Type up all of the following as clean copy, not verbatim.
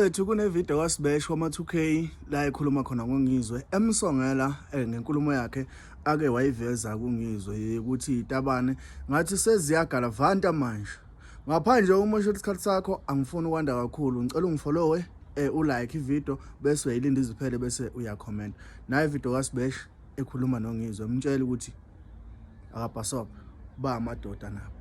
Ethu kune-video kaSbesh wama-2K la ekhuluma khona ngoNgizwe emsongela ngenkulumo yakhe ake wayiveza kuNgizwe ukuthi itabane ngathi seziyagalavanta manje. Ngaphandle umoshe isikhathi sakho, angifuni ukwanda kakhulu, ngicela ungifollowe, ulike ivideo bese uyayilinda iziphele bese uyakhomenta. Nayo ivideo kaSbesh ekhuluma noNgizwe emtshela ukuthi akabhasobhe ba amadoda nabo.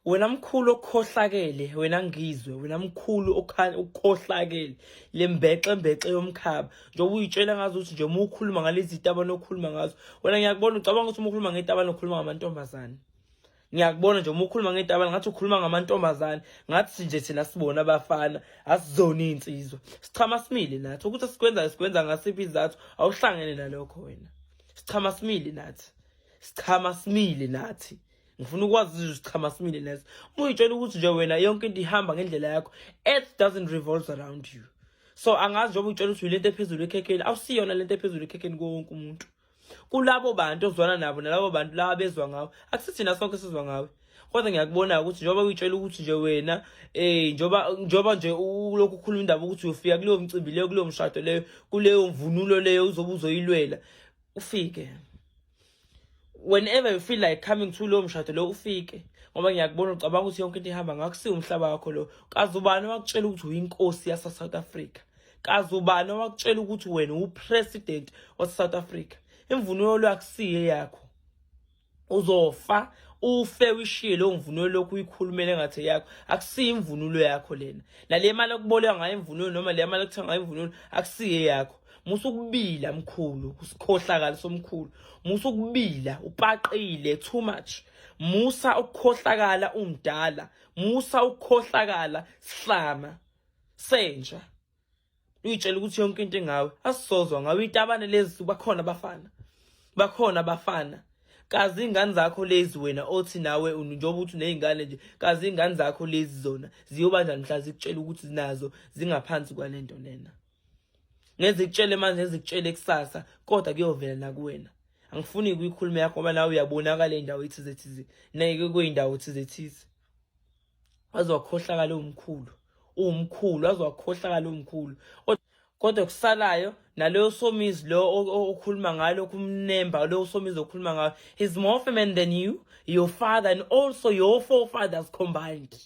Wena mkhulu okhohlakele, wena Ngizwe, wena mkhulu okhohlakele, le mbexe mbexe yomkhaba. Njengoba uyitshela ngazo ukuthi nje uma ukhuluma ngalezi tabane okhuluma ngazo, wena ngiyakubona ucabanga ukuthi uma ukhuluma ngetabane ukhuluma ngamantombazane. Ngiyakubona nje uma ukhuluma ngetabane ngathi ukhuluma ngamantombazane, ngathi nje thina sibona abafana, asizona iy'nsizwa. Sichama simile nathi, ukuthi esikwenzayo sikwenza ngasiphi isizathu, awuhlangene nalokho wena. Sichama simile nathi. Sichama simile nathi. Ngifuna ukwazi izizwe sichama simile leso. Uma uyitshela ukuthi nje wena yonke into ihamba ngendlela yakho, earth doesn't revolve around you. So angazi njengoba uyitshela ukuthi uyilento ephezulu ekhekheni, awusiyona lento ephezulu ekhekheni kuwo wonke umuntu. Kulabo bantu ozwana nabo nalabo bantu laba bezwa ngawe, akusithina sonke sizwa ngawe. Kodwa ngiyakubona ukuthi njengoba uyitshela ukuthi nje wena njengoba nje ulokhu ukhuluma indaba ukuthi uyofika kuleyo mcimbi leyo, kuleyo mshado leyo, kuleyo mvunulo leyo uzobe uzoyilwela, ufike. Whenever you feel like coming to lowo mshado lo ufike, ngoba ngiyakubona ucabanga ukuthi yonke into ihamba ngakho, kusiwo umhlaba wakho lo. Kaze ubani owakutshela ukuthi uyinkosi yase South Africa? Kaze ubani owakutshela ukuthi wena upresident wase South Africa? Imvunulo lo akusiye yakho. Uzofa ufe uyishiye leyo mvunulo lokhu uyikhulumele ngathi yakho, akusiyo imvunulo yakho lena. Nale mali okubolekwa ngayo imvunulo noma le mali okuthenga ngayo imvunulo akusiye yakho. Musa ukubila mkhulu, usikhohlakala somkhulu. Musa ukubila, upaqile too much. Musa ukukhohlakala umdala, musa ukukhohlakala sihlama senja. Uyitshela ukuthi yonke into ingawe, asizozwa ngawe itabane lezi, bakhona abafana. Bakhona abafana. Kazi ingane zakho lezi wena othi nawe njengoba uthi uney'ngane nje, kazi ingane zakho lezi zona ziyoba njani mhla zikutshela ukuthi nazo zingaphansi kwalento lena. Ngezikutshele manje, ngezikutshele kusasa, kodwa kuyovela nakuwena. Angifuni ukuyikhuluma yakho ngoba nawe uyabonakala ey'ndawo ethize thize, neke kwey'ndawo thize thize. Waze wakhohlakala umkhulu, uwumkhulu, waze wakhohlakala umkhulu. Kodwa kusalayo naloyo somizi lo okhuluma ngayo, lokhu umnemba lo somizi okhuluma ngayo, he's more of a man than you, your father and also your forefathers combined.